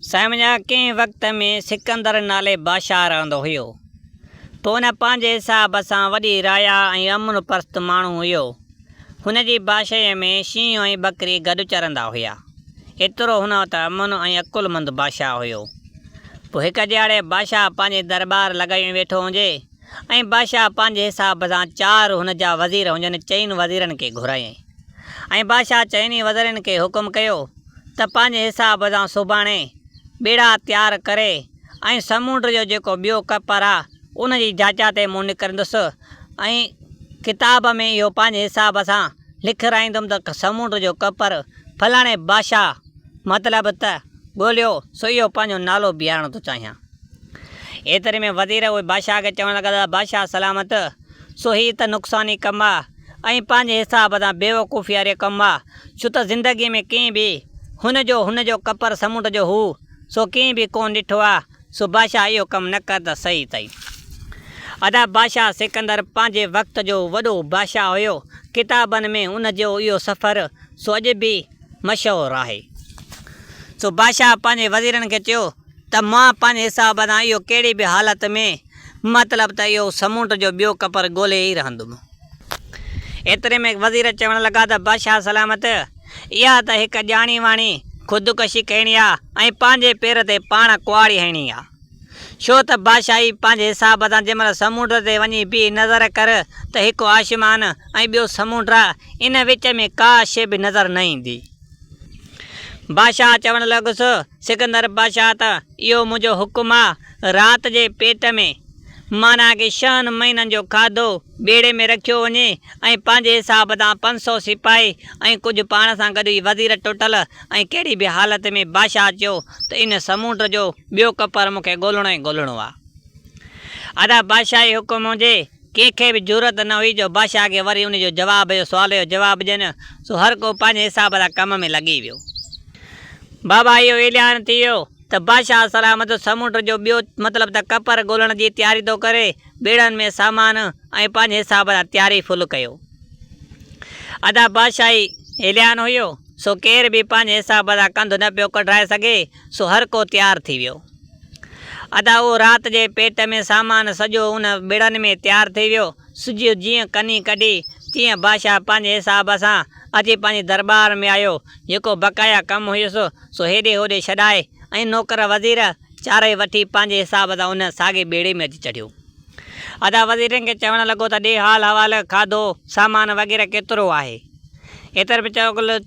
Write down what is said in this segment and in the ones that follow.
سائين ڪنهن وقت ۾ سڪندر نالي بادشاهه رهندو هيو. پوء هن پنهنجي حساب سان وڏي رايا ۽ امن پرست ماڻهو هيو. هن جي بادشاهيء ۾ شينهن ۽ ٻڪري گڏ چرندا هيا. ايترو هن وٽ امن ۽ عقلمند بادشاهه هيو. پوء هڪ ڏهاڙي بادشاهه پنهنجي درٻار لڳايون ويٺو هجي ۽ بادشاهه پنهنجي حساب سان چار هن جا وزير هجن چئن وزيرن کي گهرايائين. ۽ بادشاهه چئني وزيرن کي حڪم ڪيو ته پنهنجي حساب سان سڀاڻي ٻيڙا تيار ڪري ۽ سمونڊ جو جيڪو ٻيو ڪپر آ ان جي جاچا تي مون نڪرندس ۽ ڪتاب ۾ اهو پنهنجي حساب سان لکرائيندم ته سمونڊ جو ڪپر فلاڻي بادشاهه مطلب ته ڳوليو سو اهو پنهنجو نالو بيهارڻ ٿو چاهيان. ايتري ۾ وزير اهي بادشاهه کي چوڻ لڳا ته بادشاهه سلامت! سو هي ته نقصاني ڪم آ ۽ پنهنجي حساب سان بيوقوفي واري ڪم آ، ڇو ته زندگيء ۾ ڪنهن به هن جو هن جو ڪپر سمنڊ جو هو، سو ڪنهن به ڪونه ڏٺو آ، سو بادشاهه اهو ڪم نه ڪر ته صحيح اٿئي. ادا بادشاهه سڪندر پنهنجي وقت جو وڏو بادشاهه هيو، ڪتابن ۾ ان جو اهو سفر سو اڄ به مشهور آهي. سو بادشاهه پنهنجي وزيرن کي چيو ته مان پنهنجي حساب سان اهو ڪهڙي به حالت ۾ مطلب ته اهو سمنڊ جو ٻيو ڪپر ڳولي ئي رهندم. ايتري ۾ وزير چوڻ لڳا ته بادشاهه سلامت، اها ته هڪ ڄاڻي واڻي خودڪشي ڪرڻي آ ۽ پنهنجي پير تي پاڻ ڪهاڙي هڻڻي آ. ڇو ته بادشاهي پنهنجي حساب سان جنهن مهل سمنڊ تي وڃي بيهي نظر ڪر ته هڪ آشمان ۽ ٻيو سمنڊ آ، ان وچ ۾ ڪا شيء به نظر نه ايندي. بادشاهه چوڻ لڳس، سڪندر بادشاهه ته اهو منهنجو حڪم آ، رات جي پيٽ ۾، معنيٰ ڪي ڇهن مهينن جو کاڌو ٻيڙي ۾ رکيو وڃي ۽ پنهنجي حساب تان 500 سپاهي ۽ ڪجهه پاڻ سان گڏ ئي وزير ٽوٽل ۽ ڪهڙي به حالت ۾ بادشاهه چيو ته ان سمونڊ جو ٻيو ڪپر مون کي ڳولڻو ئي ڳولڻو آ. ادا بادشاهي حڪم هجي، ڪنهن کي به جرئت نه هئي جو بادشاهه کي وري ان جو جواب جو سوال جو جواب ڏين، سو هر ڪو پنهنجي حساب سان ڪم ۾ لڳي ويو. بابا اهو اعلان ٿي ويو ته بادشاهه سلامت سمنڊ جو ٻيو مطلب ته ڪپر ڳولڻ جي تياري ٿو ڪري، ٻيڙن ۾ سامان ۽ پنهنجي حساب سان تياري فل ڪيو. ادا بادشاهي اعلان هيو، سو ڪير به پنهنجي حساب سان ڪنڌ نه پيو ڪڍرائي سگهي، سو هر ڪو تيار ٿي ويو. ادا اهو رات جي پيٽ ۾ سامان سڄو ان ٻيڙن ۾ تيار ٿي ويو. سج جيئن ڪني ڪڍي، تيئن بادشاهه پنهنجي حساب سان اچي پنهنجي درٻار ۾ آيو. جيڪو بقايا ڪم هيس، سو هيڏي هوڏي ڇڏائي ۽ نوڪر وزير چارئي وٺي پنهنجي حساب سان ان ساڳي ٻيڙي ۾ اچي چڙهيو. ادا وزيرن کي چوڻ لڳو ته ڏي حال حوال، کاڌو، سامان وغيره ڪيترو آهي؟ ايتري ۾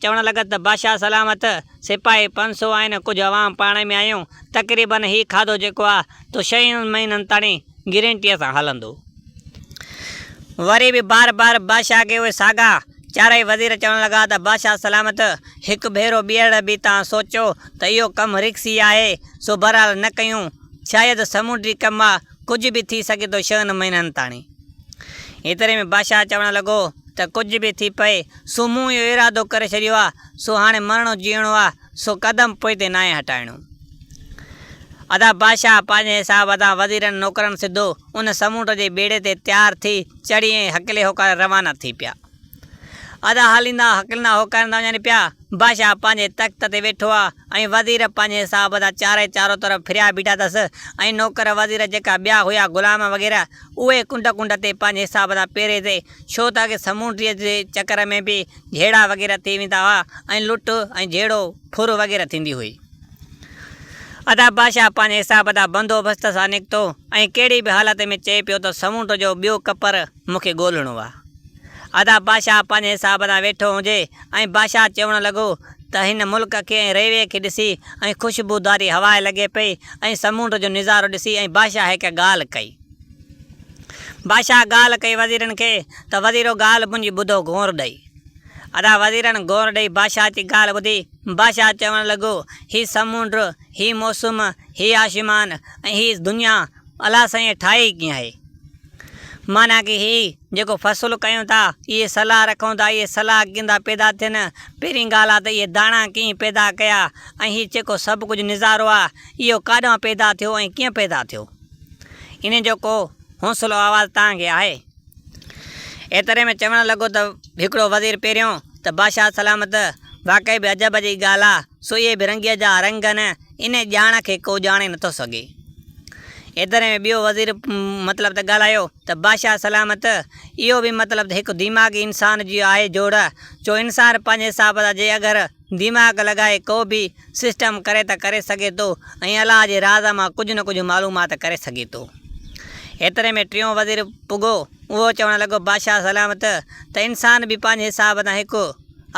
چوڻ لڳس ته بادشاهه سلامت! سپاهي 500 آهن، ڪجهه عوام پاڻ ۾ آهيون، تقريبن هي کاڌو جيڪو آ تو ڇهن مهينن تاڻي گرينٽيء سان هلندو. وري به بار بار بادشاهه کي اهي ساڳا چارئي وزير چوڻ لڳا ته بادشاهه سلامت! هڪ ڀيرو ٻيهر به توهان سوچيو ته اهو ڪم رڪسي آهي، سو بهرحال نه ڪيون، شايد سمونڊي ڪم آ، ڪجهه به ٿي سگهي ٿو ڇهن مهينن تاڻي. ايتري ۾ بادشاهه چوڻ لڳو ته ڪجهه به ٿي پئي، سو مون اهو ارادو ڪري ڇڏيو آ، سو هاڻي مرڻو جيئڻو آ، سو قدم پوئتي ناهي هٽائڻو. ادا بادشاهه پنهنجي حساب سان وزيرن نوڪرن سڌو ان سمونڊ جي ٻيڙي تي تيار ٿي چڙهي ۽ هڪلي هوڪاري روانا ٿي پيا. ادا هليندا هڪلندا هوڪاريندا وڃن پيا. بادشاهه پنهنجي تخت تي ويٺو آ ۽ وزير پنهنجي حساب سان چارئي چارو طرف ڦريا بيٺا اٿس ۽ نوڪر وزير جيڪا ٻيا هيا غلام وغيره اهي ڪنڊ ڪنڊ تي پنهنجي حساب سان پهري تي ڇو ته اڳي سمونڊيء جي چڪر ۾ به جهيڙا وغيره ٿي ويندا هئا ۽ لٽ ۽ جهيڙو ڦر وغيره ٿيندي هئي. ادا بادشاهه پنهنجي حساب سان بندوبست سان نڪتو ۽ ڪهڙي به حالت ۾ چئي پيو ته سمونڊ جو ٻيو ڪپر مون کي ڳولڻو آ. ادا بادشاهه پنهنجي حساب سان ويٺو هجي ۽ بادشاهه چوڻ لڳو ته هن ملڪ کي ۽ ريوي کي ڏسي ۽ خوشبوداري هواء لڳي پئي ۽ سمونڊ جو نظارو ڏسي ۽ بادشاهه هڪ ڳالهه ڪئي. بادشاهه ڳالهه ڪئي وزيرن کي ته وزيرو ڳالهه منهنجي ٻڌو گهور ڏئي. ادا وزيرن گهور ڏئي بادشاهه جي ڳالهه ٻڌي. بادشاهه چوڻ لڳو، هي سمونڊ، هي موسم، هي آشمان ۽ هي دنيا الله سائينء ٺاهي ئي ڪيئن آهي؟ معنيٰ ڪي هي جيڪو فصل ڪيون ٿا، اهي سلا رکون ٿا، اهي سلا ڪيئن ٿا پيدا ٿين؟ پهرين ڳالهه آ ته اهي داڻا ڪيئن پيدا ڪيا ۽ هي جيڪو سڀ ڪجهه نظارو آ، اهو ڪاڏانهن پيدا ٿيو ۽ ڪيئن پيدا ٿيو؟ انهي جو ڪو حوصلو آواز توهان کي آهي؟ ايتري ۾ چوڻ لڳو ته هڪڙو وزير پهريون ته بادشاهه سلامت، واقعي به عجب جي ڳالهه آ، سو اهي به رنگيء جا رنگ نه، ان ڄاڻ کي ڪو ڄاڻي نٿو سگهي. ايتري ۾ ٻيو وزير مطلب ته ڳالهايو ته بادشاهه سلامت اهو به مطلب ته هڪ دماغي انسان جي آهي جوڙ، جو انسان پنهنجي حساب سان جي اگر دماغ لڳائي ڪو به سسٽم ڪري ته ڪري سگهي ٿو ۽ الله جي راز مان ڪجهه نه ڪجهه معلومات ڪري سگهي ٿو. ايتري ۾ ٽيون وزير پڳو، اهو چوڻ لڳو بادشاهه سلامت ته انسان به پنهنجي حساب سان هڪ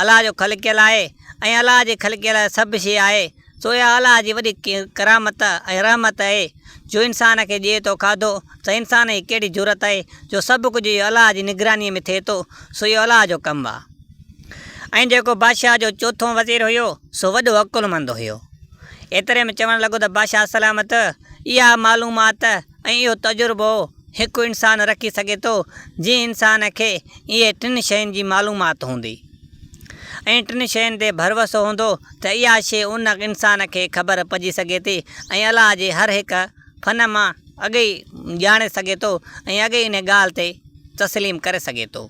الله جو خلقيل آهي ۽ الله جي خلقيل سڀ شيء آهي سو اها الله جي وڏي ڪرامت ۽ رحمت اهي جو انسان کي ڏئي ٿو کاڌو ته انسان جي ڪهڙي جرئت اهي جو سڀ ڪجهه اهو الله جي نگرانيء ۾ ٿئي ٿو سو اهو الله جو ڪم آ. ۽ جيڪو بادشاهه جو چوٿون وزير هيو سو وڏو عقلمند هيو. ايتري ۾ چوڻ لڳو ته بادشاهه سلامت اها معلومات ۽ اهو تجربو هڪ انسان رکي سگهي ٿو جنهن انسان کي اهي ٽن شين جي معلومات هوندي. ۽ ٽن شين تي ڀروسو هوندو ته اها شيء ان انسان کي خبر پئجي سگهي ٿي ۽ الله جي هر هڪ فن مان اڳي ئي ڄاڻي سگهي ٿو ۽ اڳي ئي ان ڳالهه تي تسليم ڪري سگهي ٿو.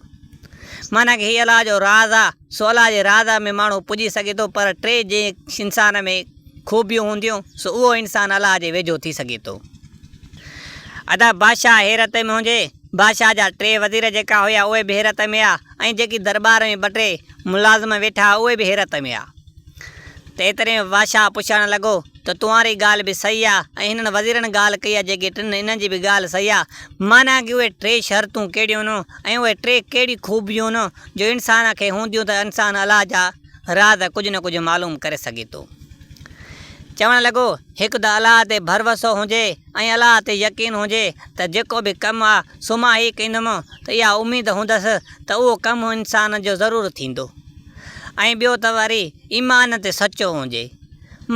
معنيٰ ڪه هي الله جو راز آ سو الله جي راز ۾ ماڻهو پڄي سگهي ٿو پر ٽي جنهن انسان ۾ خوبيون هونديون سو اهو انسان الله جي ويجهو ٿي سگهي ٿو. ادا بادشاهه حيرت ۾ هجي. بادشاهه جا ٽي وزير جيڪا هيا اهي به حيرت ۾ ها ۽ جيڪي درٻار ۾ ٻه ٽي ملازم ويٺا ها اهي به حيرت ۾ ها. ته ايتري ۾ بادشاهه پڇڻ لڳو ته تنهاري ڳالهه به صحيح آ ۽ هنن وزيرن ڳالهه ڪئي آ جيڪي ٽن انهن جي به ڳالهه صحيح آ. معنيٰ ڪي اهي ٽي شرطون ڪهڙيون هن ۽ اهي ٽي ڪهڙي خوبيون هن جو انسان کي هونديون ته انسان الله جا راز ڪجهه نه ڪجهه معلوم ڪري سگهي ٿو. چوڻ لڳو، هڪ ته الله تي ڀروسو هجي ۽ الله تي يقين هجي ته جيڪو به ڪم آ سو مان ئي ڪندم ته اها اميد هوندس ته اهو ڪم انسان جو ضرور ٿيندو ۽ ٻيو ته وري ايمان تي سچو هجي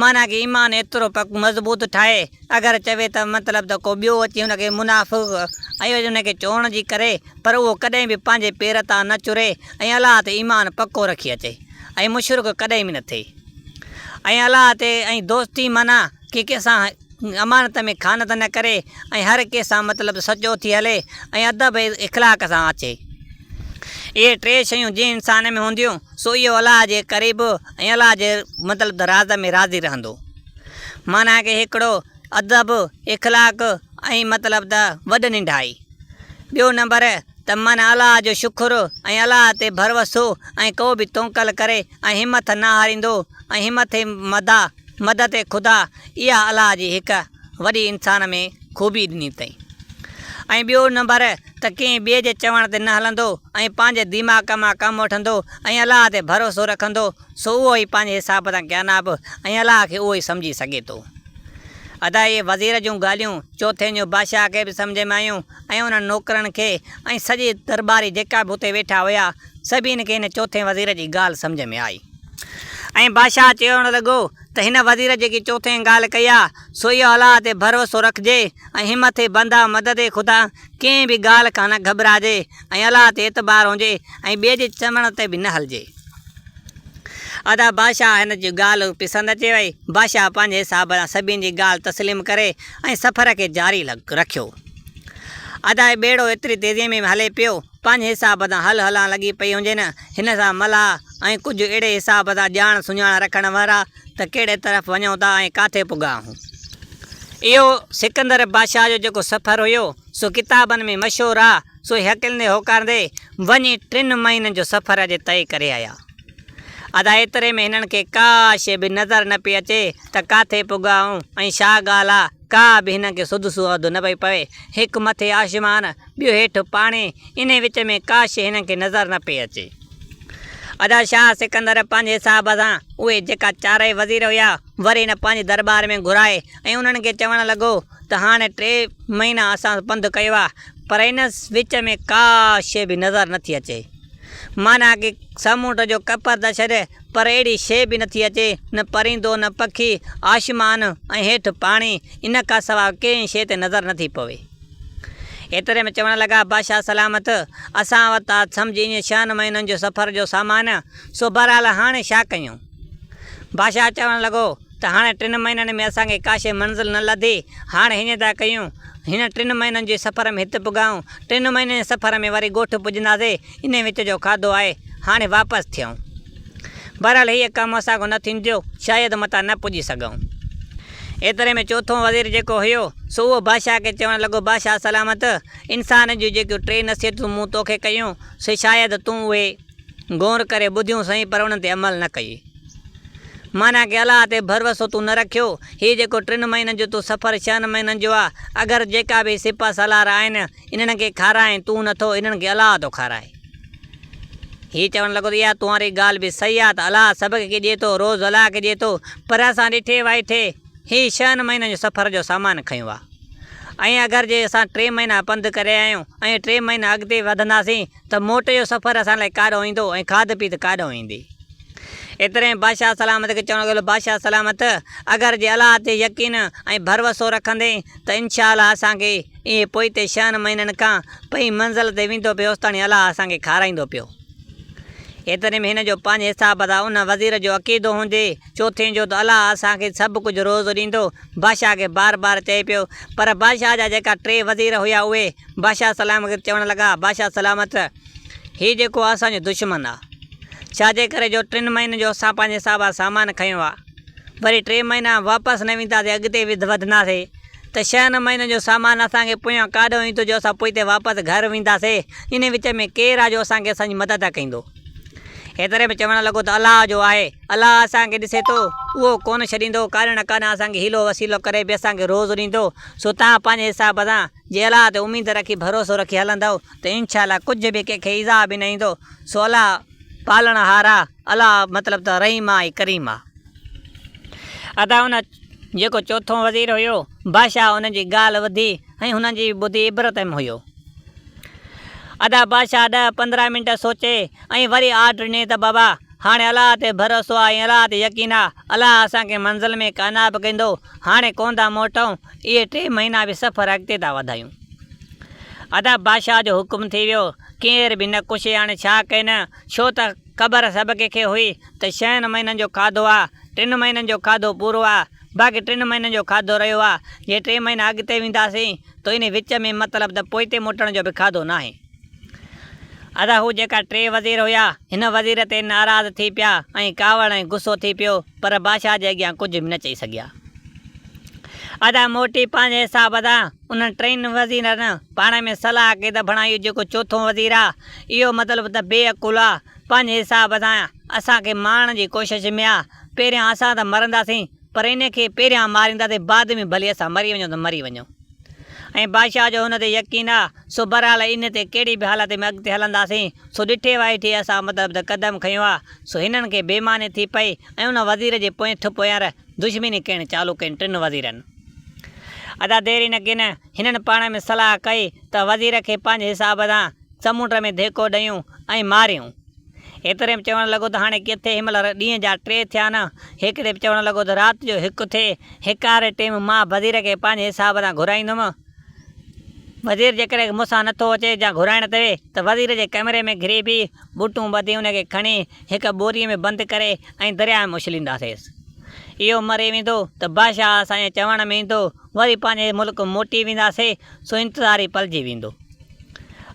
معنيٰ ڪي ايمان ايترو پڪ مضبوط ٺاهي اگر چوي ته مطلب ته ڪو ٻيو اچي هن کي منافق ۽ ان کي چوڻ جي ڪري پر اهو ڪڏهن به پنهنجي پير تان نه چري ۽ الله تي ايمان پڪو رکي اچي ۽ مشرڪ ڪڏهن به نه ٿئي ۽ الله تي ۽ دوستي معنيٰ ڪي ڪنهن سان امانت ۾ خيانت نه ڪري ۽ هر ڪنهن سان مطلب سچو ٿي هلي ۽ ادب ۽ اخلاق سان اچي. اهي ٽي شيون جنهن انسان ۾ هونديون سو اهو الله جي قريب ۽ الله جي مطلب ته راز ۾ راضي رهندو. معنيٰ ڪي هڪڙو ادب، اخلاق ۽ مطلب ته وڏ ننڍائي. ٻيو نمبر ته من الله جو شڪر ۽ الله تي ڀروسو ۽ ڪو به تونڪل ڪري ۽ همٿ نه هاريندو ۽ همٿ مدا مدد خدا اها الله جي هڪ وڏي انسان ۾ خوبي ڏني اٿئي ۽ ٻيو نمبر ته ڪنهن ٻئي جي چوڻ تي نه هلندو ۽ پنهنجي دماغ مان ڪم وٺندو ۽ الله تي ڀروسو رکندو سو اهو ئي پنهنجي حساب سان ڪياناب ۽ الله کي اهو ئي سمجهي سگهي ٿو. ادا اهي وزير جون ڳالهيون چوٿين جو بادشاهه کي به سمجهه ۾ آيون ۽ انهن نوڪرن کي ۽ سڄي درٻاري جيڪا به اتي ويٺا هيا سڀني کي هن چوٿين وزير جي ڳالهه سمجهه ۾ آئي. ۽ بادشاهه چوڻ لڳو ته هن وزير جيڪي چوٿين ڳالهه ڪئي آ سو اهو الله تي ڀروسو رکجي ۽ همٿ بندا مدد خدا ڪنهن به ڳالهه کان نه گهٻراجي ۽ الله تي اعتبار هجي ۽ ٻئي جي چوڻ تي به نه هلجي. ادا بادشاهه هن جي ڳالهه پسند اچي وئي. بادشاهه پنهنجي حساب سان سڀني جي ڳالهه تسليم ڪري ۽ سفر کي جاري رکيو. ادا هي ٻيڙو ايتري تيزيء ۾ هلي پيو، پنهنجي حساب سان هل هلان لڳي پئي هجي نه، هن سان ملاح ۽ ڪجهه اهڙي حساب سان ڄاڻ سڃاڻ رکڻ وارا ته ڪهڙي طرف وڃون ٿا ۽ ڪاٿي پڳا آهون. اهو سڪندر بادشاهه جو جيڪو سفر هيو، سو ڪتابن ۾ مشهور آ. سو هڪلندي هوڪارندي وڃي ٽن مهينن جو سفر اڄ طئي ڪري آيا. ادا ايتري ۾ هنن کي ڪا شيء به نظر نه پئي اچي ته ڪاٿي پڳا آهون ۽ ڇا ڳالهه آ، ڪا به هنن کي سڌ سواد نه پئي پوي. هڪ مٿي آشمان، ٻيو هيٺ پاڻي، انهي وچ ۾ ڪا شيء هنن کي نظر نه پئي اچي. ادا شاهه سڪندر پنهنجي حساب سان اهي جيڪا چارئي وزير هيا، وري هن پنهنجي درٻار ۾ گهرائي ۽ انهن کي چوڻ لڳو ته هاڻي ٽي مهينا اسان پنڌ ڪيو آ، پر ان وچ ۾ ڪا شيء به نظر نٿي اچي. معنيٰ ڪي سمنڊ جو ڪپر ته ڇڏ، پر اهڙي شيء به نٿي اچي، نه پرندو نه پکي، آشمان ۽ هيٺ پاڻي، ان کان سواء ڪنهن شيء تي نظر نٿي پوي. ايتري ۾ چوڻ لڳا، بادشاهه سلامت، اسان وٽ ته سمجهه ائين ڇهن مهينن جو سفر جو سامان، سو بهرحال هاڻي ڇا ڪيون؟ بادشاهه چوڻ لڳو ته هاڻي ٽن مهينن ۾ اسان کي ڪا شيء منزل نه لڌي، هاڻي هيئن ٿا ڪيون، هن ٽن مهينن جي سفر ۾ هت پڳائون، ٽن مهينن جي سفر ۾ وري ڳوٺ پڄنداسين، انهي وچ جو کاڌو آهي، هاڻي واپس ٿيون. بهرحال هيء ڪم اسان کان نه ٿيندو، شايد متان نه پڄي سگهون. ايتري ۾ چوٿون وزير جيڪو هيو، سو اهو بادشاهه کي چوڻ لڳو، بادشاهه سلامت! انسان جون جيڪيون ٽي نصيحتون مون توکي ڪيون، سي شايد تون اهي غور ڪري ٻڌيون سهي پر انهن تي عمل نه ڪيئي. معنيٰ ڪي الله تي ڀروسو تون نه رکيو. هي جيڪو ٽن مهينن جو تون سفر ڇهن مهينن جو آ، اگر جيڪا به سپهه سالار آهن، انهن کي کارائين تون نه ٿو، انهن کي الله ٿو کارائي. هي چوڻ لڳو ته اها تنهاري ڳالهه به صحيح آ ته الله سڀ کي ڏئي ٿو، روز الله کي ڏئي ٿو، پر اسان ڏٺي وائٺي هي ڇهن مهينن جو سفر جو سامان کنيو آ ۽ اگر جي اسان ٽي مهينا پنڌ ڪري آيا آهيون ۽ ٽي مهينا اڳتي وڌنداسين ته موٽ جو سفر اسان لاء ڪاڏهون ايندو ۽ کاڌ پيت ڪاڏهون ايندي. ايتري ۾ بادشاهه سلامت کي چوڻ لڳو، بادشاهه سلامت! اگر جي الله تي يقين ۽ ڀروسو رکندين ته انشاء الله اسان کي ايئن پوئتي ڇهن مهينن کان پئي منزل تي ويندو پيو اوستاڻي الله اسان کي کارائيندو پيو. ايتري ۾ هن جو پنهنجي حساب سان ان وزير جو عقيدو هوندي چوٿين جو ته الله اسان کي سڀ ڪجهه روز ڏيندو بادشاهه کي بار بار چئي پيو پر بادشاهه جا جيڪا ٽي وزير هيا اهي بادشاهه سلامت کي چوڻ لڳا بادشاهه سلامت! هي جيڪو آ اسان جو دشمن آ. ڇا جي ڪري جو ٽن مهينن جو اسان پنهنجي حساب سان سامان کنيو آ. وري ٽي مهينا واپس نه وينداسين اڳتي وڌنداسين ته ڇهن مهينن جو سامان اسان کي پويان ڪاڏهون ايندو جو اسان پوئتي واپس گهر وينداسين انهي وچ ۾ ڪير آ جو اسان کي اسان جي مدد ڪندو. ايتري ۾ چوڻ لڳو ته الله جو آهي الله اسان کي ڏسي ٿو اهو ڪونه ڇڏيندو ڪاڏهن نه ڪاڏهن اسان کي حيلو وسيلو ڪري به اسان کي روز ڏيندو سو توهان پنهنجي حساب سان جي الله تي اميد رکي ڀروسو رکي هلندؤ ته انشاء الله ڪجهه به ڪنهن کي ايذاء به نه ايندو سو الله پالڻهار آ الله مطلب ته رحيم آ ۽ ڪريم آ. ادا ان جيڪو چوٿون وزير هيو بادشاهه ان جي ڳالهه ٻڌي ۽ هن جي ٻڌي عبرت م هيو. ادا بادشاهه ڏهه 15 منٽ سوچي ۽ وري آرڊر ڏني ته بابا هاڻي الله تي ڀروسو آ ۽ الله تي يقين آ الله اسان کي منزل ۾ ڪامياب ڪندو هاڻي ڪونه ٿا موٽون اهي ٽي مهينا به سفر اڳتي ٿا وڌايون. ادا بادشاهه جو حڪم ٿي ويو، ڪير به نه ڪڇي هاڻي ڇا ڪين، ڇو ته خبر سڀ ڪنهن کي هئي ته ڇهن مهينن جو کاڌو آ، ٽن مهينن جو کاڌو پورو آ، باقي ٽن مهينن جو کاڌو رهيو آ، جي ٽي مهينا اڳتي وينداسين ته انهي وچ ۾ مطلب ته پوئتي موٽڻ جو به کاڌو ناهي. ادا هو جيڪا ٽي وزير هيا، هن وزير تي ناراض ٿي پيا ۽ ڪاوڙ ۽ غصو ٿي پيو، پر بادشاهه جي اڳيان ڪجهه به نه چئي سگهيا. ادا موٽي پنهنجي حساب سان انهن ٽن وزيرن پاڻ ۾ صلاح ڪئي ته ڀڻا اهو جيڪو چوٿون وزير آ، اهو مطلب ته بي عقل آ، پنهنجي حساب سان اسان کي مارڻ جي ڪوشش ۾ آ، پهريان اسان ته مرنداسين، پر ان کي پهريان مارينداسين، بعد ۾ ڀلي اسان مري وڃون ته مري وڃون. ۽ بادشاهه جو هن تي يقين آ، سو بهرحال ان تي ڪهڙي به حالت ۾ اڳتي هلنداسين، سو ڏٺي وائٺي اسان مطلب ته قدم کنيو آ، سو هنن کي بيماني ٿي پئي ۽ ان وزير جي پوئين پويان دشمني ڪرڻ چالو ڪين ٽن وزيرن. ادا دير ئي نه ڪين، هنن پاڻ ۾ صلاح ڪئي ته وزير کي پنهنجي حساب سان سمنڊ ۾ ڌيڪو ڏيون ۽ ماريون. ايتري ۾ چوڻ لڳو ته هاڻي ڪٿي هن مهل ڏينهن جا ٽي ٿيا نه، هڪڙي به چوڻ لڳو ته رات جو هڪ ٿئي، هيڪاري ٽيم مان وزير کي پنهنجي حساب سان گهرائيندم. وزير جيڪڏهن مون سان نٿو اچي يا گهرائڻ تي ته وزير جي ڪمري ۾ گهري به ٻوٽون ٻڌي ان کي کڻي هڪ ٻوريء ۾ بند ڪري ۽ درياء ۾ اڇلينداسيس. اهو مري ويندو ته بادشاهه اسان جي چوڻ ۾ ايندو، وري پنهنجي ملڪ موٽي وينداسي، سو انتظار ئي پلجي ويندو.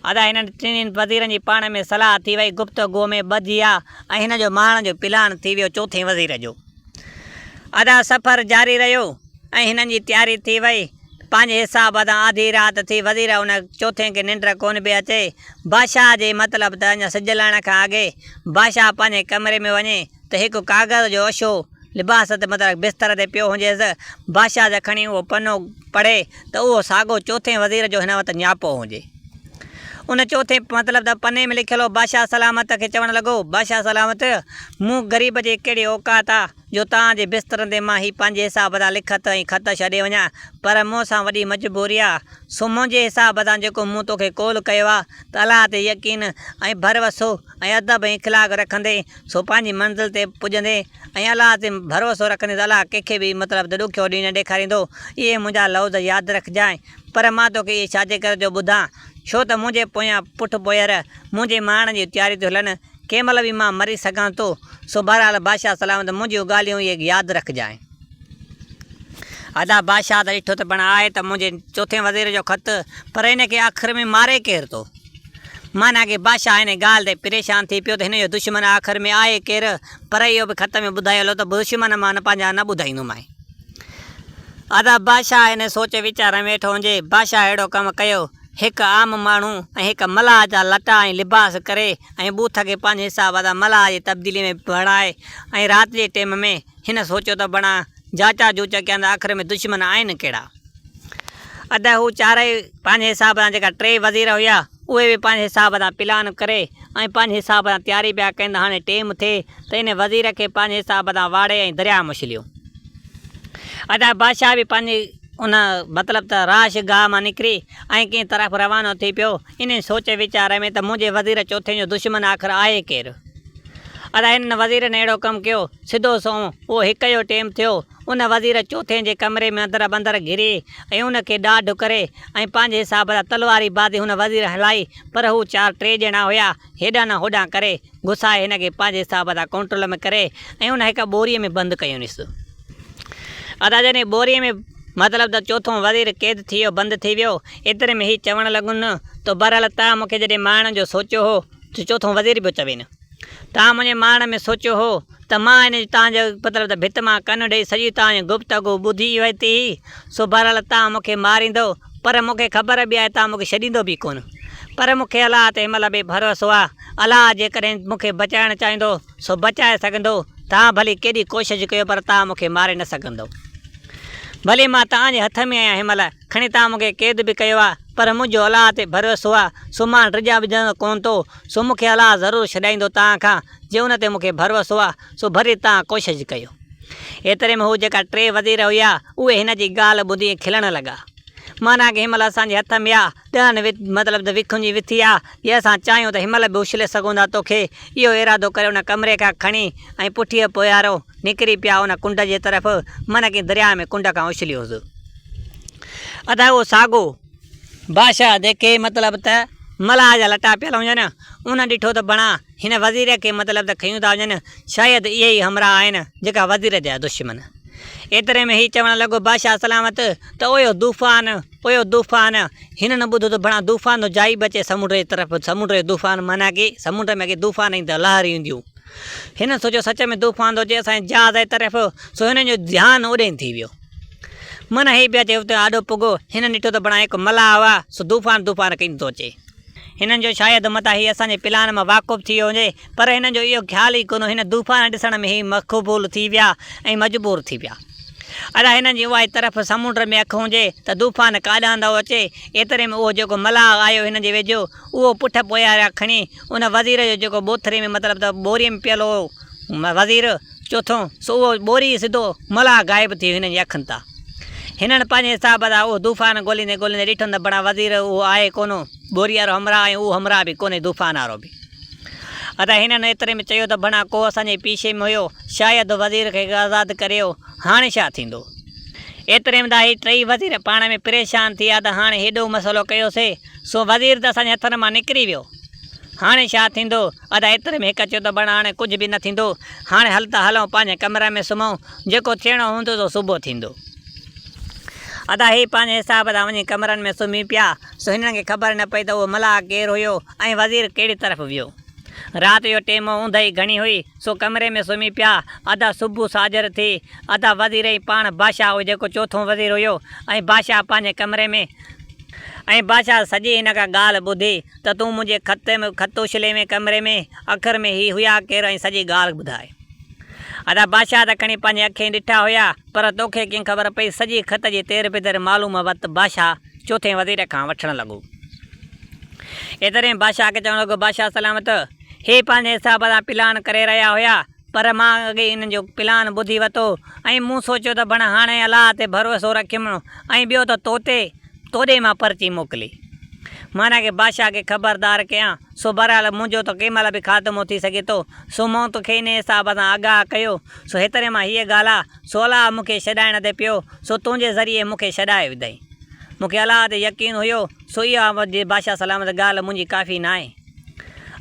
ادا هنن ٽنهي وزيرن جي پاڻ ۾ صلاح ٿي وئي، گفتگوء ۾ ٻڌي آ ۽ هن جو مارڻ جو پلان ٿي ويو چوٿين وزير جو. ادا سفر جاري رهيو ۽ هنن جي تياري ٿي وئي. پنهنجي حساب سان آڌي رات ٿي وزير ان چوٿين کي ننڊ ڪونه پئي اچي. بادشاهه جي مطلب ته اڃا سج لهڻ کان اڳي بادشاهه پنهنجي ڪمري ۾ وڃي ته هڪ ڪاغذ جو اشو لباس تي مطلب بستر تي پيو هجيس. بادشاهه جا کڻي اهو پنو پڙهي ته اهو ساڳو چوٿين وزير جو هن وٽ نياپو هجي. ان چوٿين مطلب ته پني ۾ لکيل هو بادشاهه سلامت کي چوڻ لڳو، بادشاهه سلامت! مون غريب جي ڪهڙي اوقات آ جو توهان جي بسترن تي مان هي پنهنجي حساب سان لکت ۽ خط ڇڏي وڃان، پر مون سان وڏي مجبوري آ، سو منهنجي حساب سان جيڪو مون توکي قول ڪيو آ ته الله تي يقين ۽ ڀروسو ۽ ادب ۽ اخلاق رکندين سو پنهنجي منزل تي پڄندين ۽ الله تي ڀروسو رکندين ته الله ڪنهن کي به مطلب ته ڏکيو ڏينهن نه ڏيکاريندو، اهي منهنجا لوظ ياد رکجانء. پر مان توکي اهي ڇاجي ڪري ٿو ٻڌان؟ ڇو ته منهنجي پويان پٺ پوئر منهنجي مارڻ جون تياريون ٿيون هلن، ڪنهن مهل به مان مري سگهان ٿو، سو بهرحال بادشاهه سلامت منهنجيون ڳالهيون اهي ياد رکجانء. ادا بادشاهه ته ڏٺو ته پڻ آهي ته منهنجي چوٿين وزير جو خط، پر ان کي آخر ۾ ماري ڪير ٿو؟ معنيٰ ڪي بادشاهه ان ڳالهه تي پريشان ٿي پيو ته هن جو دشمن آخر ۾ آهي ڪير؟ پر اهو به خط ۾ ٻڌايل هو ته دشمن مان پنهنجا نه ٻڌائيندومانء. ادا بادشاهه ان سوچ ويچار ۾ ويٺو هجي، بادشاهه اهڙو ڪم ڪيو، هڪ عام ماڻهو ۽ هڪ ملاح جا لٽا ۽ لباس ڪري ۽ ٻوٿ کي پنهنجي حساب سان ملاح جي تبديلي ۾ بڻائي ۽ رات جي ٽيم ۾ هن سوچيو ته بڻا جاچا جوچا ڪيان ته آخر ۾ دشمن آهن ڪهڙا. ادا هو چارئي پنهنجي حساب سان جيڪا ٽي وزير هيا اهي به پنهنجي حساب سان پلان ڪري ۽ پنهنجي حساب سان تياري پيا ڪن ته هاڻي ٽيم ٿئي ته ان وزير کي پنهنجي حساب سان واڙي ۽ درياهه مڇليون. ادا بادشاهه به پنهنجي ان مطلب ته رهائش گاهه مان نڪري ۽ ڪنهن طرف روانو ٿي پيو، انهي سوچ ويچار ۾ ته منهنجي وزير چوٿين جو دشمن آخر آهي ڪير؟ ادا انهن وزيرن اهڙو ڪم ڪيو، سڌو سنئون اهو هڪ جو ٽيم ٿيو، ان وزير چوٿين جي ڪمري ۾ اندر ٻندر گهري ۽ ان کي ڏاڍ ڪري ۽ پنهنجي حساب سان تلواري بازي هن وزير هلائي پر هو چار ٽي ڄڻا هيا، هيڏانهن نه هوڏانهن ڪري، گسائي هن کي پنهنجي حساب سان ڪنٽرول ۾ ڪري ۽ ان هڪ ٻوريء ۾ بند ڪيونس. ادا جڏهن ٻوريء ۾ مطلب ته چوٿون وزير قيد ٿي ويو، بند ٿي ويو، ايتري ۾ هي چوڻ لڳن ته بهرحال توهان مون کي جڏهن مارڻ جو سوچيو هو ته چوٿون وزير پيو چوين. توهان منهنجي مارڻ ۾ سوچيو هو ته مان ان توهان جي مطلب ته ڀت مان ڪن ڏئي سڄي توهان جي گفتگو ٻڌي ورتي هئي، سو بهرحال توهان مون کي ماريندؤ، پر مون کي خبر به آهي توهان مون کي ڇڏيندؤ به ڪونه. پر مون کي الله تي هن مهل به ڀروسو آهي، الله جيڪڏهن مون کي بچائڻ چاهيندو سو بچائي سگهندو، توهان ڀلي ڪيڏي ڪوشش ڪيو پر توهان مون کي ماري نه سگهندؤ. ڀلي مان توهان جي هٿ ۾ آهيان هن مهل، کڻي توهان مون کي قيد به ڪيو آهي، پر منهنجو الله تي ڀروسو آهي، سو مان ڊڄان ٻڄان ڪونه ٿو، سو مون کي الله ضرور ڇڏائيندو توهان کان، جي ان تي مون کي ڀروسو آهي، سو ڀلي توهان ڪوشش ڪيو. ايتري ۾ هو جيڪا ٽي وزير هيا، اهي هن جي ڳالهه ٻڌي کلڻ لڳا. معنيٰ ڪه هن مهل اسان جي هٿ ۾ آ، ڏهن مطلب ته وکن جي وٿي آ، جي اسان چاهيون ته هن مهل به اڇلي سگهون ٿا توکي. اهو ارادو ڪري ان ڪمري کان کڻي ۽ پٺيء پويارو نڪري پيا ان ڪنڊ جي طرف، معنيٰ ڪنهن درياهه ۾ ڪنڊ کان اڇليوس. ادا اهو ساڳو بادشاهه جيڪي مطلب ته ملاح جا لٽا پيل هجن، ان ڏٺو ته بڻا هن وزير کي مطلب ته کنيون ٿا وڃن، شايد اهي ئي همراهه آهن جيڪا وزير جا دشمن. ايتري ۾ هي چوڻ لڳو بادشاهه سلامت ته اويو طوفان، اويو طوفان. هنن ٻڌو ته بڻا طوفان ٿو جائي به اچي سمنڊ جي طرف، سمنڊ جو طوفان معنيٰ ڪي سمنڊ ۾ اڳي طوفان ايندا لهر اينديون. هنن سوچيو سچ ۾ طوفان ٿو اچي اسان جي جهاز جي طرف، سو هنن جو ڌيان اوڏانهن ٿي ويو. من هي به اچي اتي آڏو پڳو. هنن ڏٺو ته بڻا هڪ ملاح هئا، سو طوفان طوفان ڪندو ٿو اچي. هنن جو شايد متان هي اسان جي پلان مان واقف ٿي ويو هجي، پر هنن جو اهو خيال ئي ڪونه هو. هن طوفان ڏسڻ ۾ هي مخبول ٿي ويا ۽ مجبور ٿي ويا. ادا هنن جي اها ئي طرف سمنڊ ۾ اک هجي ته طوفان ڪاڏانهن ٿو اچي. ايتري ۾ اهو جيڪو ملاح آيو هنن جي ويجهو، اهو پٺ پوياريا کڻي ان وزير جو جيڪو ٻوٿري ۾ مطلب ته ٻوريء ۾ پيل هو وزير، چوٿون، سو اهو ٻوري سڌو ملاح غائب ٿي ويو هنن جي اکن تان. هنن پنهنجي حساب سان اهو طوفان ڳوليندي ڳوليندي ڏٺن ته بڻا وزير اهو آهي ڪونه، ٻوري وارو همراهه ۽ اهو همراهه به ڪونهي طوفان وارو به. ادا هنن ايتري ۾ چيو ته بڻا ڪو اسان جي پيشي ۾ هيو، شايد وزير کي آزاد ڪريو، هاڻي ڇا ٿيندو؟ ايتري ۾ ته هي ٽئي وزير پاڻ ۾ پريشان ٿي ويا ته هاڻي هيڏو مسئلو ڪيوسي، سو وزير ته اسان جي هٿن مان نڪري ويو. هاڻي ڇا ٿيندو؟ ادا ايتري ۾ هڪ چيو ته بڻ هاڻي ڪجهه به نه ٿيندو، هاڻي هل ته هلون پنهنجي ڪمري ۾ سمهون، جيڪو ٿيڻو هوندو سو صبح ٿيندو. ادا هي پنهنجي حساب سان وڃي ڪمرن ۾ سمهي پيا، سو هنن کي خبر نه پئي ته اهو ملاح ڪير هيو ۽ وزير ڪهڙي طرف ويو. رات جو ٽيم هو، اوندهه ئي گهڻي هئي، سو ڪمري ۾ سمهي پيا. ادا صبح ساجهر ٿي، ادا وزير ۽ پاڻ بادشاهه هو جيڪو چوٿون وزير هيو ۽ بادشاهه پنهنجي ڪمري ۾. ۽ بادشاهه سڄي هن کان ڳالهه ٻڌي ته تون منهنجي خط ۾ خط اڇلي ۾ ڪمري ۾ اکر ۾ هي هيا ڪير ۽ سڄي ڳالهه ٻڌائي. ادا بادشاهه ته کڻي پنهنجي اکين ڏٺا هيا پر توکي ڪيئن خبر پئي سڄي خط جي تير بدر معلوم وت بادشاهه چوٿين وزير کان وٺڻ لڳو. ايتري ۾ بادشاهه کي چوڻ لڳو بادشاهه سلامت هي پنهنجي حساب سان پلان ڪري رهيا هيا پر مان اڳي ئي انهن جو پلان ٻڌي ورتو ۽ مون سوچيو ته بڻ هاڻي الله تي ڀروسو رکيم ۽ ٻيو ته توتي توڏي مان پرچي موڪلي معنيٰ ڪه بادشاهه کي خبردار ڪيان، سو بهرحال منهنجو ته ڪنهن مهل به خاتمو ٿي سگهي ٿو، سو مون توکي انهيء حساب سان آگاهه ڪيو، سو هيتري مان هيء ڳالهه آ، سو الله مون کي ڇڏائڻ تي پيو، سو تنهنجي ذريعي مون کي ڇڏائي وڌائين. مون کي الله تي يقين هيو، سو اها بادشاهه سلامت ڳالهه منهنجي ڪافي ناهي.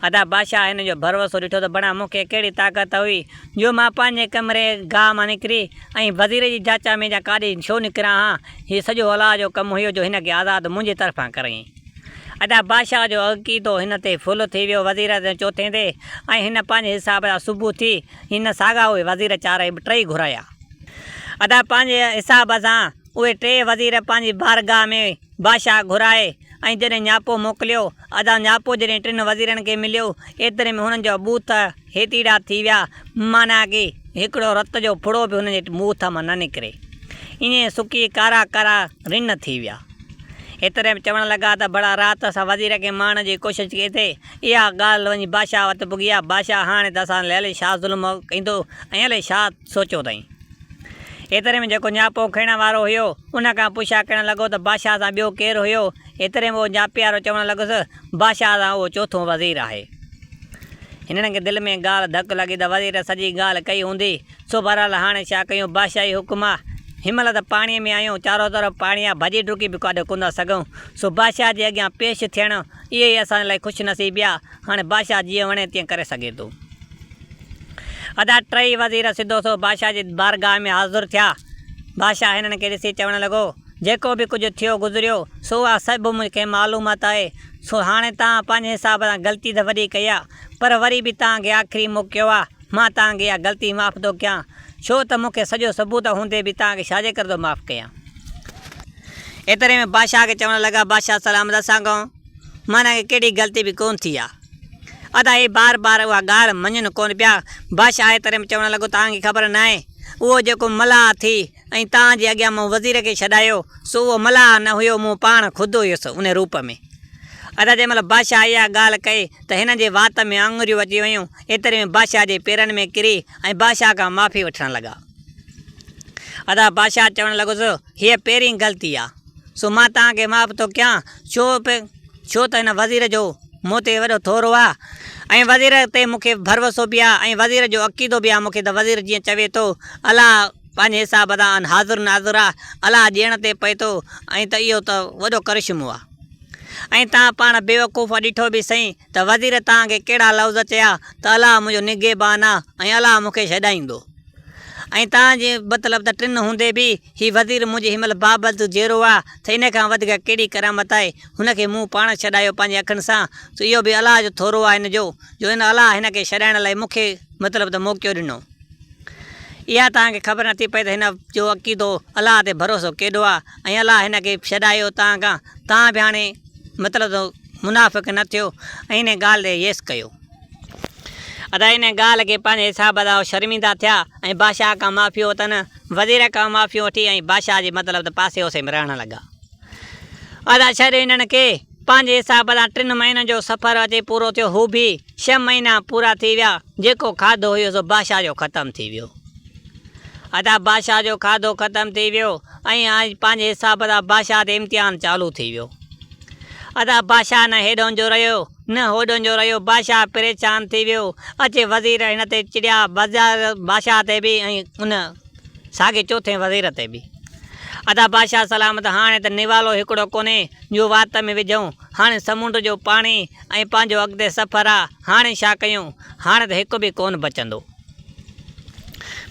ادا بادشاهه هن جو ڀروسو ڏٺو ته بڻا مون کي ڪهڙي طاقت هئي جو مان پنهنجي ڪمري گاهه مان نڪري ۽ وزير جي جاچا ۾ جا ڪاڏي ڇو نڪران ها، هي سڄو الله جو ڪم هيو جو هن کي آزاد منهنجي طرفان ڪريائين. ادا بادشاهه جو عقيدو هن تي ڦل ٿي ويو وزير چوٿين تي ۽ هن پنهنجي حساب سان صبح ٿي هن ساڳا اهي وزير چارئي ٽئي گهرايا. ادا پنهنجي حساب سان. اهي ٽيئي وزير پنهنجي بارگاهه ۾ بادشاهه گهرائي ۽ جڏهن نياپو موڪليو، ادا نياپو جڏهن ٽن وزيرن کي مليو، ايتري ۾ هنن جا ٻوٿ هيتيڙا ٿي ويا، معنيٰ ڪي هڪڙو رت جو ڦڙو به هنن جي ٻوٿ مان نه نڪري. ائين سڪي ڪارا ڪارا رن ٿي ويا. ايتري ۾ چوڻ لڳا ته ڀلا رات اسان وزير کي مارڻ جي ڪوشش ڪئي ٿي، اها ڳالهه وڃي بادشاهه وٽ پڳي آ، بادشاهه هاڻي ته اسان لاء الائي ڇا ظلم ڪندو ۽ الائي ڇا سوچيو اٿائين. ايتري ۾ جيڪو نياپو کڻڻ وارو هيو، ان کان پڇا ڪرڻ لڳو ته بادشاهه سان ٻيو ڪير هيو؟ ايتري ۾ اهو نياپي وارو چوڻ لڳس، بادشاهه سان اهو چوٿون وزير آهي. هنن کي دل ۾ ڳالهه ڌڪ لڳي ته وزير سڄي ڳالهه ڪئي هوندي، سو بهرحال هاڻي ڇا ڪيون، بادشاهي حڪم آ. هن مهل ته پاڻيء ۾ آهيون، چارو طرف پاڻي آ، ڀڄي ڊڪي به ڪاڏي ڪونه ٿا سگهون، سو بادشاهه جي اڳيان پيش ٿيڻ اهو ئي اسان لاء خوش نصيبي آ، هاڻي بادشاهه جيئن وڻي تيئن ڪري سگهي ٿو. ادا ٽئي وزير سڌو سو بادشاهه جي بارگاهه ۾ حاضر ٿيا. بادشاهه هنن کي ڏسي چوڻ لڳو، جيڪو به ڪجهه ٿيو گذريو، سو اها سڀ مون کي معلومات آهي، سو هاڻي توهان پنهنجي حساب سان غلطي ته وڏي ڪئي آ، پر وري به توهان کي آخري موقعو آ، مان توهان کي اها غلطي معاف ٿو ڪيان، ڇو ته مون کي سڄو ثبوت هوندي به توهان کي ڇا جي ڪري ٿو معاف ڪيان. ايتري ۾ بادشاهه کي چوڻ لڳا، بادشاهه سلامت اسان کان معنيٰ ڪي ڪهڙي غلطي به ڪونه ٿي آ. ادا هي بار بار اها ڳالهه مڃن ڪونه پيا. بادشاهه ايتري ۾ چوڻ لڳو، توهان کي خبر ناهي، اهو جيڪو ملاح ٿي ۽ توهان جي اڳيان مون وزير کي ڇڏايو، سو اهو ملاح نه هيو، مون پاڻ خود هيس ان روپ ۾. ادا جنهن مهل بادشاهه اها ڳالهه ڪئي ته هنن جي وات ۾ آڱريون اچي ويون. ايتري ۾ بادشاهه جي پيرن ۾ ڪري ۽ بادشاهه کان معافي وٺڻ لڳا. ادا بادشاهه چوڻ لڳس، هيء پهرين غلطي آ، سو مان توهان کي معاف ٿو ڪيان، ڇو ڇو ته هن وزير جو مون تي وڏو ٿورو آ ۽ وزير تي مون کي ڀروسو به آ ۽ وزير جو عقيدو به آ، مون کي ته وزير جيئن چوي ٿو، الله پنهنجي حساب سان حاضر ناظر آ، الله ڏيڻ تي پئي ٿو ۽ ته اهو ته وڏو ڪرشمو آ. ۽ توهان پاڻ بيوقوف ڏٺو به سهين ته وزير توهان کي ڪهڙا لفظ چيا ته الله منهنجو نگهبان آ ۽ الله مون کي ڇڏائيندو ۽ توهان جي مطلب ته ٽن هوندي به هي وزير منهنجي هن مهل بابت جيئرو آ ته ان کان وڌيڪ ڪهڙي ڪرامت آهي هن کي مون پاڻ ڇڏايو پنهنجي اکين سان ته اهو به الله جو ٿورو آ هن جو جو ان الله هن کي ڇڏائڻ لاء مون کي مطلب ته موقعو ڏنو. اها توهان کي خبر نٿي پئي ته هن جو عقيدو الله تي ڀروسو ڪيڏو آ ۽ الله هن کي ڇڏايو توهان کان توهان به هاڻي مطلب ته منافق نه ٿيو ۽ ان ڳالهه تي يس ڪيو. ادا ان ڳالهه کي پنهنجي حساب سان هو شرمندا ٿيا ۽ بادشاهه کان معافيون ورتن. وزير کان معافيون وٺي ۽ بادشاهه جي مطلب ته پاسي اوسي ۾ رهڻ لڳا. ادا ڇڏ هنن کي. پنهنجي حساب سان ٽن مهينن جو سفر اچي پورو ٿيو. هو به ڇهه مهينا پورا ٿي ويا. جيڪو کاڌو هيو سو بادشاهه جو ختم ٿي ويو. ادا بادشاهه جو کاڌو ختم ٿي ويو ۽ پنهنجي حساب سان بادشاهه تي امتحان چالو ٿي ويو. ادا بادشاهه نه هيڏهن جو رهيو نه هوڏهن جو رهيو. بادشاهه پريشان ٿي ويو. اچي وزير هن تي چڙيا، بادشاهه تي به ۽ ان ساڳي چوٿين وزير تي به. ادا بادشاهه سلامت هاڻي ته نوالو هڪڙو ڪونهي جو وات ۾ وجهون. هاڻي سمنڊ جو پاڻي ۽ پنهنجو اڳتي سفر آ. هاڻي ڇا ڪيون؟ هاڻي ته هڪ به ڪونه بچندو.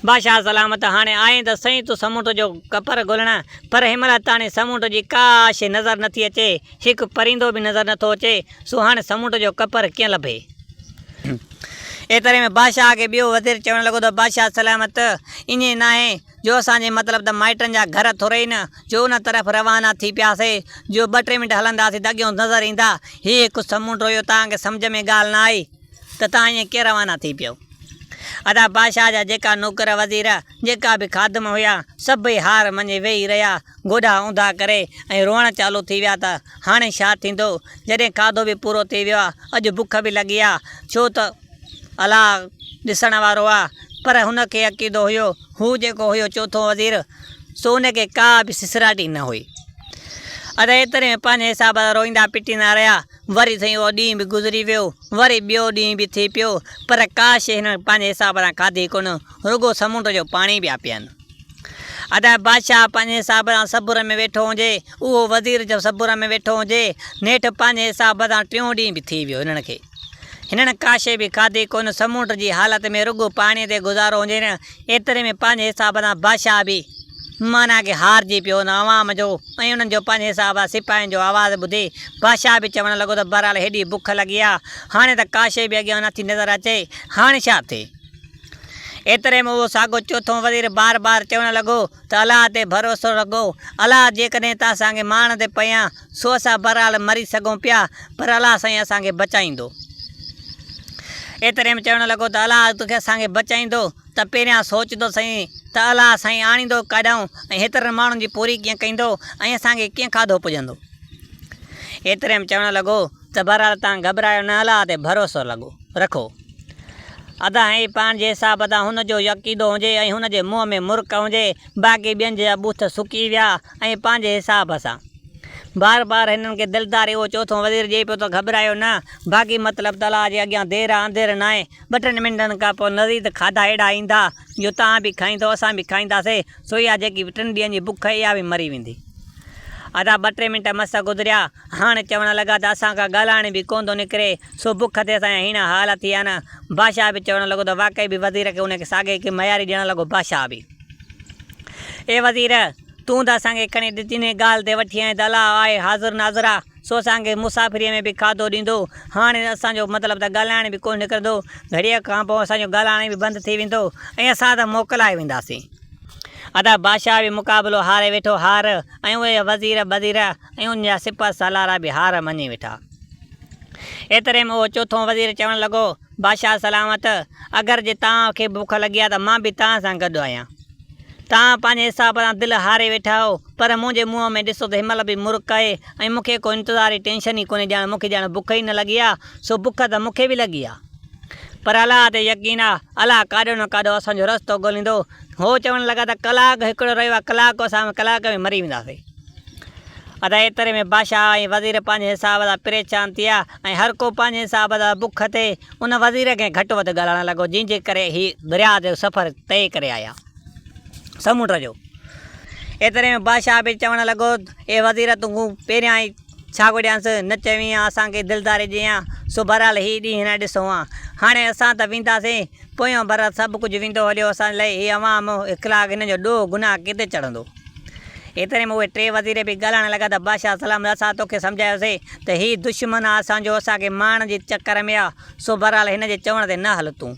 بادشاهه سلامت هاڻي آئين ته سهين تون سمنڊ جو ڪپر ڳولڻ، پر هن مهل تاڻي سمنڊ جي ڪا شيء نظر نٿي اچي، هڪ پرندو به نظر نٿو اچي، سو هاڻي سمنڊ جو ڪپر ڪيئن لڀي؟ ايتري ۾ بادشاهه کي ٻيو وزير چوڻ لڳو ته بادشاهه سلامت ائين ناهي جو اسان جي مطلب ته مائٽن جا گهر ٿورئي نه جو ان طرف روانا ٿي پياسي جو ٻه ٽي منٽ هلنداسين ته اڳيون نظر ايندا هي هڪ سمنڊ هيو توهان کي سمجهه ۾ ڳالهه نه آئي ته توهان ائين ڪيئن روانا ٿي پيو. ادا بادشاهه جا جيڪا نوڪر وزير، جيڪا به خادم هيا، سڀئي هار مڃي ويهي رهيا، گوڏا اونڌا ڪري ۽ روئڻ چالو ٿي ويا ته هاڻي ڇا ٿيندو، جڏهن کاڌو به پورو ٿي ويو آ، اڄ بک به لڳي آ، ڇو ته الله ڏسڻ وارو آ، پر هن کي عقيدو هيو، هو جيڪو هيو چوٿون وزير، سو ان کي ڪا به سسراٽي نه هئي. ادا ايتري ۾ پنهنجي حساب سان روئيندا پٽيندا رهيا. وري سائين اهو ڏينهن به گذري ويو، وري ٻيو ڏينهن به ٿي پيو، پر ڪا شيء هنن پنهنجي حساب سان کاڌي ڪونه، رڳو سمنڊ جو پاڻي پيا پيئن. ادا بادشاهه پنهنجي حساب سان صبر ۾ ويٺو هجي، اهو وزير جو صبر ۾ ويٺو هجي، نيٺ پنهنجي حساب سان ٽيون ڏينهن به ٿي ويو هنن کي. هنن ڪا شيء به کاڌي ڪونه، سمنڊ جي حالت ۾ رڳو پاڻيء تي گذارو هجين، ايتري ۾ پنهنجي حساب سان بادشاهه به معنيٰ ڪي هارجي پيو ان عوام جو ۽ انهن جو پنهنجي حساب سان سپاهين جو آواز ٻڌي بادشاهه به چوڻ لڳو ته بهرحال هيڏي بک لڳي آ، هاڻي ته ڪا شيء به اڳيان نٿي نظر اچي، هاڻي ڇا ٿئي؟ ايتري ۾ اهو ساڳو چوٿون وزير بار بار چوڻ لڳو ته الله تي ڀروسو رکو، الله جيڪڏهن ته اسان کي مارڻ تي پيان، سو اسان بهرحال مري سگهون پيا، پر الله سائين اسان کي بچائيندو. ايتري ۾ چوڻ لڳو ته الله توکي اسان کي بچائيندو ته پهريان سوچ ته سهين ته الله سائين آڻيندو ڪاڏانهن ۽ هيترن ماڻهن جي پوري ڪيئن ڪندو ۽ اسان کي ڪيئن کاڌو پڄندو. ايتري ۾ چوڻ لڳو ته بهرحال توهان گهٻرايو نه الله تي ڀروسو لڳو رکو. ادا هي پاڻ جي حساب تان هن جو عقيدو هجي ۽ هن جي منهن ۾ مرڪ هجي باقي ٻين جا ٻوٿ سڪي ويا ۽ پنهنجي حساب سان بار بار هنن کي دلداري اهو چوٿون وزير ڏئي پيو ته گهٻرايو نه باقي مطلب ته الله جي اڳيان دير آ انڌير ناهي ٻه ٽن منٽن کان پوء نزيد کاڌا اهڙا ايندا جو توهان به کائيندؤ اسان به کائينداسي سو اها جيڪي ٽن ڏينهن جي بک آهي اها به مري ويندي. ادا ٻه ٽي منٽ مس گذريا، هاڻ چوڻ لڳا ته اسان کان ڳالهائڻ به ڪونه ٿو نڪري، سو بک تي اسان جا هيڻا حال ٿي ويا آهن. بادشاهه به چوڻ لڳو ته واقعي به وزير کي ان کي ساڳي کي مياري ڏيڻ لڳو بادشاهه به. اي وزير! تون ته اسان کي کڻي انهيء ڳالهه تي وٺي آئين ته الله آهي حاضر ناظر آ، سو اسان کي مسافريء ۾ به کاڌو ڏيندو. هاڻ اسان جو مطلب ته ڳالهائڻ به ڪونه نڪرندو. گهڙيء کان پوء اسان جو ڳالهائڻ به بند ٿي ويندو ۽ اسان ته موڪلائي وينداسين. ادا بادشاهه به مقابلو هاري ويٺو هار ۽ اهي وزير ٻزير ۽ ان جا سپهه سالار به هار مڃي ويٺا. ايتري ۾ اهو چوٿون وزير چوڻ لڳو، بادشاهه سلامت! اگر جي توهان کي بک لڳي آهي ته مان به توهان سان گڏ آهيان. توهان پنهنجي حساب سان دل هاري ويٺا آهيو، پر منهنجي منهن ۾ ڏسو ته هن مهل به مرڪ آهي ۽ مون کي ڪو انتظار جي ٽينشن ئي ڪونهي ڄڻ مون کي ڄڻ بک ئي نه لڳي آهي، سو بک ته مون کي به لڳي آهي. پر الله تي يقين آ، الله ڪاڏو نه ڪاڏو اسان جو رستو ڳوليندو. هو چوڻ لڳا ته ڪلاڪ هڪڙو رهيو آ، ڪلاڪ اسان ڪلاڪ ۾ مري وينداسين. ادا ايتري ۾ بادشاهه ۽ وزير پنهنجي حساب سان پريشان ٿيا ۽ هر ڪو پنهنجي حساب سان بک تي ان وزير کي گهٽ وڌ ڳالهائڻ لڳو، جنهن جي ڪري هي درياء جو سفر طئي ڪري آيا. سمنڊ جو. ايتري ۾ بادشاهه به چوڻ لڳو، اي وزير تون پهريان ئي ڇا گهڙيانس، نه چوين ها اسان کي دلداري ڏئين ها، سو بهرحال هي ڏينهن نه ڏسون ها. هاڻي اسان ته وينداسين، پويان بهرحال سڀ ڪجهه ويندو هليو اسان لئي هي عوام اخلاق هن جو ڏوهه گناهه ڪنهن تي چڙهندو. ايتري ۾ اهي ٽي وزير به ڳالهائڻ لڳا ته بادشاهه سلامت اسان توکي سمجهايوسين ته هي دشمن آ اسان جو اسان کي مارڻ جي چڪر ۾ آ، سو بهرحال هن جي چوڻ تي نه هل تون.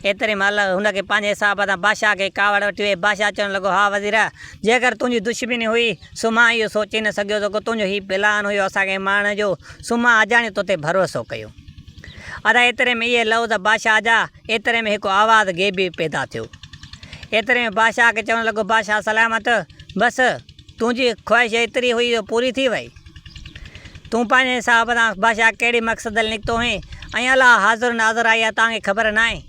ايتري مهل هن کي پنهنجي حساب سان بادشاهه کي ڪاوڙ وٺي وئي. بادشاهه چوڻ لڳو، ها وزير! جيڪر تنهنجي دشمني هئي، سو مان اهو سوچي نه سگهيس ته تنهنجو هي پلان هيو اسان کي مارڻ جو، سو مان اجاڻي تو تي ڀروسو ڪيو. ادا ايتري ۾ اهي لفظ بادشاهه جا، ايتري ۾ هڪ آواز غيبي پيدا ٿيو. ايتري ۾ بادشاهه کي چوڻ لڳو، بادشاهه سلامت! بس! تنهنجي خواهش ايتري هئي جو پوري ٿي وئي. تون پنهنجي حساب سان بادشاهه ڪهڙي مقصد لاء نڪتو هئين ۽ الله حاضر ناظر آهي اها توهان کي خبر ناهي.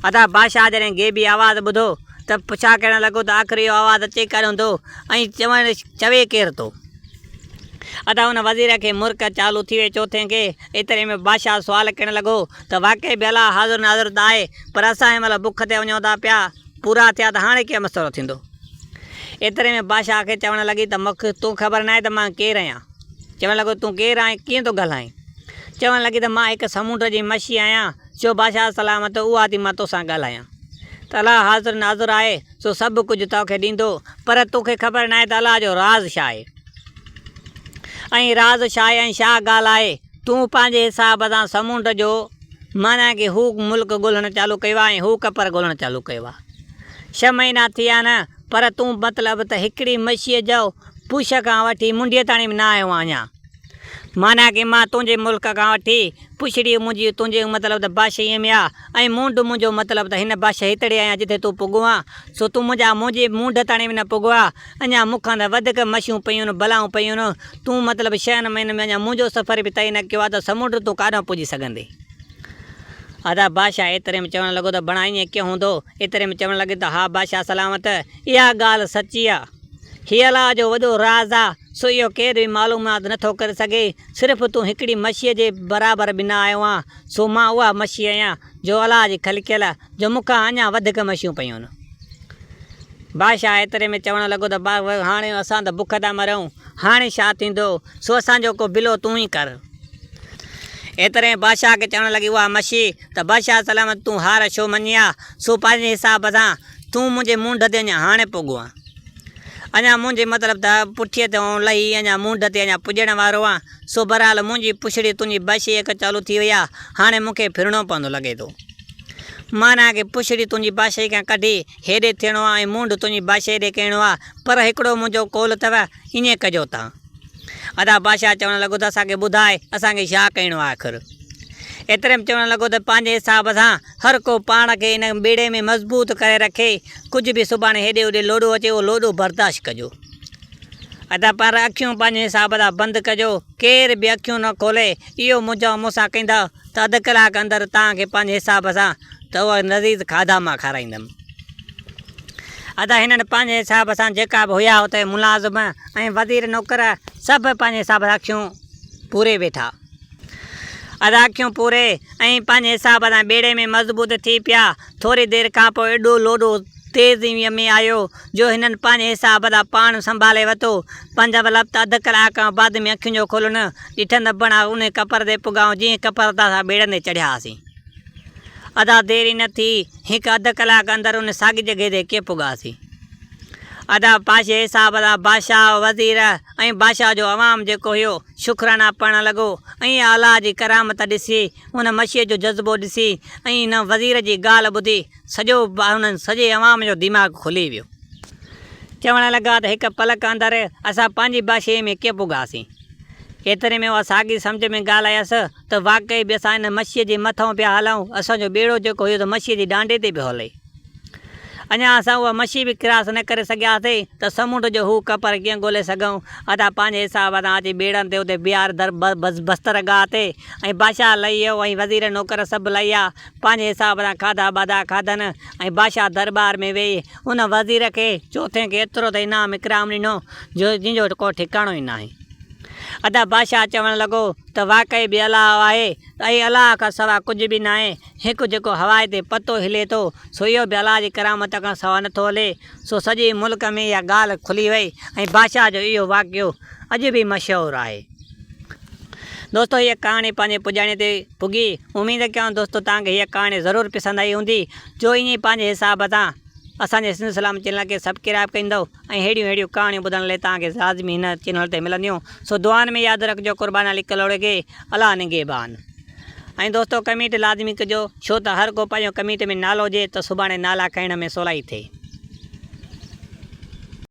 ادا بادشاهه جڏهن غيبي آواز ٻڌو ته پڇا ڪرڻ لڳو ته آخر اهو آواز اچي ڪاڏهون ٿو ۽ چوڻ چوي ڪير ٿو. ادا ان وزير کي مرڪ چالو ٿي وئي چوٿين کي. ايتري ۾ بادشاهه سوال ڪرڻ لڳو ته واقعي به الله حاضر ناظر ته آهي پر اسان هن مهل بک تي وڃون ٿا پيا پورا ٿيا ته هاڻي ڪيئن مسئلو ٿيندو. ايتري ۾ بادشاهه کي چوڻ لڳي ته مون کي تون خبر ناهي ته مان ڪير آهيان؟ چوڻ لڳو تون ڪير آهين ڪيئن ٿو ڳالهائين؟ چوڻ لڳي ته مان هڪ سمنڊ جي مڇي آهيان سو بادشاهه سلامت اها ٿي مان توسان ڳالهايان ته الله حاضر ناظر آهي سو سڀ ڪجهه توکي ڏيندو پر توکي خبر ناهي ته الله جو راز ڇا آهي ۽ راز ڇا آهي ۽ ڇا ڳالهه آهي تون پنهنجي حساب سان سمنڊ جو معنيٰ ڪي هو ملڪ ڳولڻ چالو ڪيو آهي ۽ هو ڪپر ڳولڻ چالو ڪيو آهي. ڇهه مهينا ٿيا نه، پر تون مطلب ته هڪڙي مڇيء جو پڇ کان وٺي منڍيء تاڻي به نه آيو آهيان اڃا. معنيٰ ڪي مان تنهنجي ملڪ کان وٺي پڇڙي منهنجي تنهنجي مطلب ته بادشاهيء ۾ آ ۽ مونڍ منهنجو مطلب ته هن بادشاهي هتڙي آهيان جتي تون پڳو آن، سو تون منهنجا منهنجي مونڍ تاڻي به نه پڳو آ. اڃا مون کان ته وڌيڪ مڇيون پيون آهن، بلائون پيون آهن. تون مطلب ڇهن مهينن ۾ اڃا منهنجو سفر به طئي نه ڪيو آ ته سمنڊ تون ڪاڏانهن پڄي سگهندين؟ ادا بادشاهه ايتري ۾ چوڻ لڳو ته بڻا ائين ڪيئن هوندو؟ ايتري ۾ چوڻ لڳي ته ها بادشاهه سلامت، اها ڳالهه سچي آ. هي الله جو وڏو راز آ، سو اهو ڪير به معلومات نه ٿو ڪري سگهي. صرف تون هڪڙي مڇيء جي برابر به نه آيو آن، سو مان اها مڇي آهيان، جو الله جي خلقيل، جو مون کان اڃا وڌيڪ مڇيون پيون. بادشاهه ايتري ۾ چوڻ لڳو ته هاڻي اسان ته بک ٿا مرون، هاڻي ڇا ٿيندو، سو اسان جو ڪو بلو تون ئي ڪر. ايتري ۾ بادشاهه کي چوڻ لڳي اها مڇي ته بادشاهه سلامت تون هار ڇو مڃي آ، سو پنهنجي حساب سان تون منهنجي مونڍ تي اڃا هاڻي پڳو آن. اڃا منهنجي مطلب ته پٺيء تي آئون لهي اڃا مونڍ تي اڃا پڄڻ وارو آن، سو بهرحال منهنجي پڇڙي تنهنجي بادشاهيء کان چالو ٿي وئي آ، هاڻي مون کي ڦرڻو پوندو لڳي ٿو. معنيٰ ڪي پڇڙي تنهنجي بادشاهي کان ڪڍي هيڏي ٿيڻو آ ۽ مونڍ تنهنجي بادشاهي ڏي ڪرڻو آ، پر هڪڙو منهنجو قول اٿو، ائين ڪجو تان. ادا بادشاهه چوڻ لڳو ته اسان کي ٻڌاء، اسان کي ڇا ڪرڻو آ آخر؟ ايتري ۾ چوڻ لڳو ته پنهنجي حساب سان هر ڪو پاڻ کي ان ٻيڙي ۾ مضبوط ڪري رکي، ڪجهه به سڀاڻي هيڏي هوڏي لوڏو اچي اهو لوڏو برداشت ڪجو. ادا پر اکيون پنهنجي حساب سان بند ڪجو، ڪير به اکيون نه کولي، اهو منهنجو مون سان ڪندؤ ته اڌ ڪلاڪ اندر توهان کي پنهنجي حساب سان ته اها لذيذ کاڌا مان کارائيندم. ادا هنن پنهنجي حساب سان جيڪا به هيا اتي ملازم ۽ وزير نوڪر سڀ پنهنجي حساب سان اکيون پوري ويٺا. ادا اکيون پوري ۽ پنهنجي حساب سان ٻيڙي ۾ مضبوط ٿي پيا. ٿوري دير کان پوء ايڏو لوڏو تيزيء ۾ آيو جو هنن پنهنجي حساب سان پاڻ سنڀالي ورتو. پنجاب لفط اڌ ڪلاڪ کان بعد ۾ اکين جو کولڻ ڏٺن ته بڻا انهي ڪپر تي پڳائون جنهن ڪپر تان اسان ٻيڙن تي چڙهيا هئاسين. ادا دير ئي نه ٿي هڪ اڌ ڪلاڪ اندر ان ساڳي جڳهه تي ڪيئن پڳاسين. ادا پاشي حساب سان بادشاهه، وزير ۽ بادشاهه جو عوام جيڪو هيو شڪرانا پڙهڻ لڳو ۽ الله جي ڪرامت ڏسي ان مشيء جو جذبو ڏسي ۽ ان وزير جي ڳالهه ٻڌي سڄو انهن سڄي عوام جو دماغ کلي ويو. چوڻ لڳا ته هڪ پلڪ اندر اسان پنهنجي بادشاهيء ۾ ڪيئن پڳاسين. ايتري ۾ اها ساڳي سمجهه ۾ ڳالهه آيس ته واقعي به اسان ان مڇيء جي مٿئون پيا هلون، اسان جو ٻيڙو جيڪو هيو ته مڇيء جي ڏانڊي تي پيو هلي. اڃا اسان اها مڇي به ڪراس نه ڪري سگهياسين ته سمنڊ جو هو ڪپر ڪيئن ڳولي سگهون. ادا پنهنجي حساب سان اچي ٻيڙن تي اتي بيهار در بستر گاهه تي ۽ بادشاهه لهي ويو ۽ وزير نوڪر سڀ لهي ويا. پنهنجي حساب سان کاڌا ٻاڌا کاڌن ۽ بادشاهه درٻار ۾ ويهي ان وزير کي چوٿين کي ايترو ته انعام اڪرام ڏنو جو جنهن جو ڪو ٺڪاڻو ئي ناهي. ادا بادشاهه چوڻ لڳو ته واقعي به الله آهي ۽ الله کان سوا ڪجهه به ناهي، هڪ جيڪو هوا تي پتو هلي ٿو سو اهو به الله جي ڪرامت کان سوا نٿو هلي، سو سڄي ملڪ ۾ اها ڳالهه کلي وئي ۽ بادشاهه جو اهو واقعو اڄ به مشهور آهي. دوستو هيء ڪهاڻي پنهنجي پڄاڻي تي پڳي، اميد ڪيان دوستو توهان کي هيء ڪهاڻي ضرور پسند آئي هوندي، جو ائين ئي پنهنجي حساب سان اسان جي سنڌ سلامت چينل کي سبڪرائب ڪندو. ۽ ههڙيون ههڙيون ڪهاڻيون ٻڌڻ لئي توهان کي لازمي هن چينل تي ملنديون سو دعائن ۾ ياد رکجو قربان علي ڪلهوڙي کي الله نگهبان ۽ دوستو ڪمينٽ لازمي ڪجو ڇو ته هر ڪو پنهنجو ڪمينٽ ۾ نالو هجي ته سڀاڻي نالا کڻڻ ۾ سولائي ٿئي.